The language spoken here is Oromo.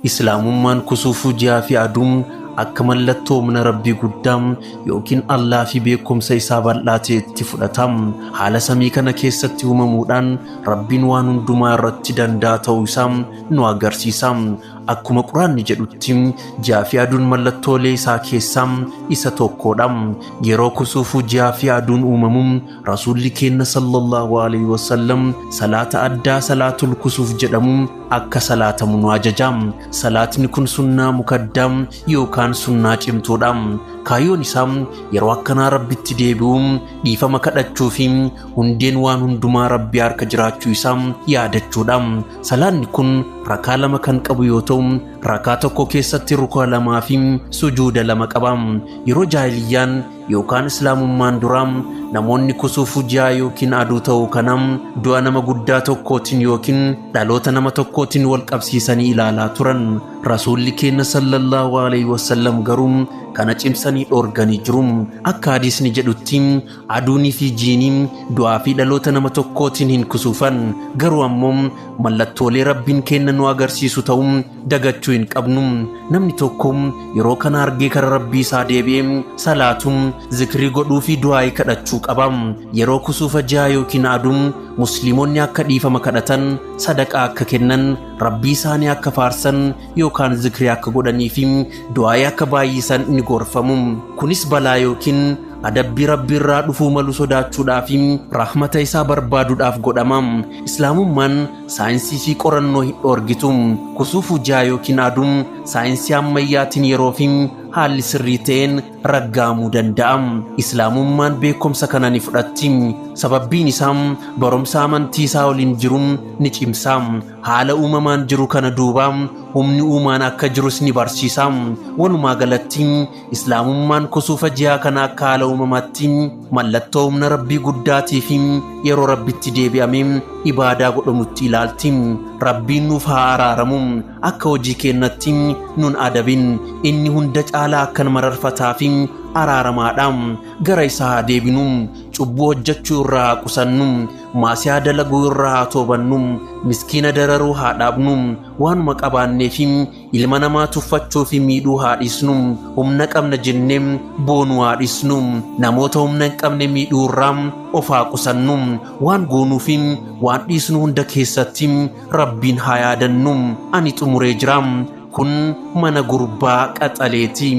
Islaamummaan kusuufuu ji'aa fi aduun akka mallattoo humna Rabbii guddaa yookiin Allaa fi beekumsa isaa bal'aa ta'etti fudhata. Haala samii kana keessatti uumamuudhaan Rabbiin waan hundumaa irratti danda'a ta'uu isaa nu agarsiisa. Akkuma Quraanni jedhutti, ji'aa fi aduun mallattoolee isaa keessaa isa tokkodha. Yeroo kusuufuu ji'aa fi aduun uumamu, Rasuulli keenya sallallahu alaihi wasallam salaata addaa salaatul kusuuf jedhamu akka salaatamu nu ajaja. Salaatni kun sunnaa mukaddaa yookaan sunnaa cimtuudha. Kaayyoon isaa yeroo akkanaa Rabbitti deebi'uu, dhiifama kadhachuu fi hundeen waan hundumaa Rabbi harka jiraachuu isaa yaadachuudha. Salaanni kun rakaa 2 kan qabu yoo ta'u, rakaa 1 keessatti rukaa 2 fi sujuuda 2 qaba. Yeroo jaahiliyyaan yookaan islaamummaan duraa namoonni kusuufuu ji'aa yookiin aduu ta'uu kana du'a nama guddaa tokkootiin yookiin dhaloota nama tokkootiin wal qabsiisanii ilaalaa turan. Rasuulli keenya sallallahu alaihi wasallam garuu kana cimsanii dhoorganii jiru. Akka hadiisni jedhutti, aduunii fi jiiniin du'aa fi dhaloota nama tokkootiin hin kusuufan. Garuu ammoo mallattoolee Rabbiin kenna nu agarsiisu ta'uu dagachuu hin qabnu. Namni tokko yeroo kana argee kara Rabbii isaa deebi'ee salaatu, zikrii godhuu fi du'aa kadhachuu qaba. Yeroo kusuufa ji'aa yookiin aduun musliimonni akka dhiifama kadhatan, sadaqaa akka kennan, Rabbii isaanii akka faarsan yookaan zikrii akka godhanii fi du'aa akka baay'isan ni gorfamu. Kunis balaa yookiin adabbii Rabbii irraa dhufuu malu sodaachuudhaa fi rahmata isaa barbaaduudhaaf godhama. Islaamummaan saayinsii fi qorannoo hin dhoorgitu. Kusuufuu ji'aa yookiin aduun saayinsii ammayyaatiin yeroo fi haalli sirrii ta'een raggaamuu danda'a. Islaamummaan beekumsa kana ni fudhatti. Sababbiin isaa barumsa amantii isaa waliin jiru ni cimsa. Haala uumamaan jiru kana duuba humni uumaan akka jirus ni barsiisa. Walumaa galatti Islaamummaan kusuufa ji'aa kana akka haala uumamaatti mallattoo humna Rabbii guddaatii fi yeroo Rabbitti deebi'amee ibaadaa godhamutti ilaalti. Rabbiin nuuf haa araaramu. Akka hojii keenyatti nun adabin. Inni hunda caalaa akkan mararfataa fi araaramaadha. Gara isaa haa deebinu. Cubbuu hojjechuu irraa haa qusannu. Maasiyaa dalaguu irraa haa toobannu. Miskiina dararuu haa dhaabnu. Waanuma qabaannee fi ilma namaa tuffachuu fi miidhuu haa dhiisnu. Humna qabna jennee boonuu haa dhiisnu. Namoota humna hin qabne miidhuu irraa of haa qusannu. Waan goonuu fi waan dhiisnu hunda keessatti Rabbiin haa yaadannu. Ani xumuree jira. Kun mana gurbaa qaxaleeti.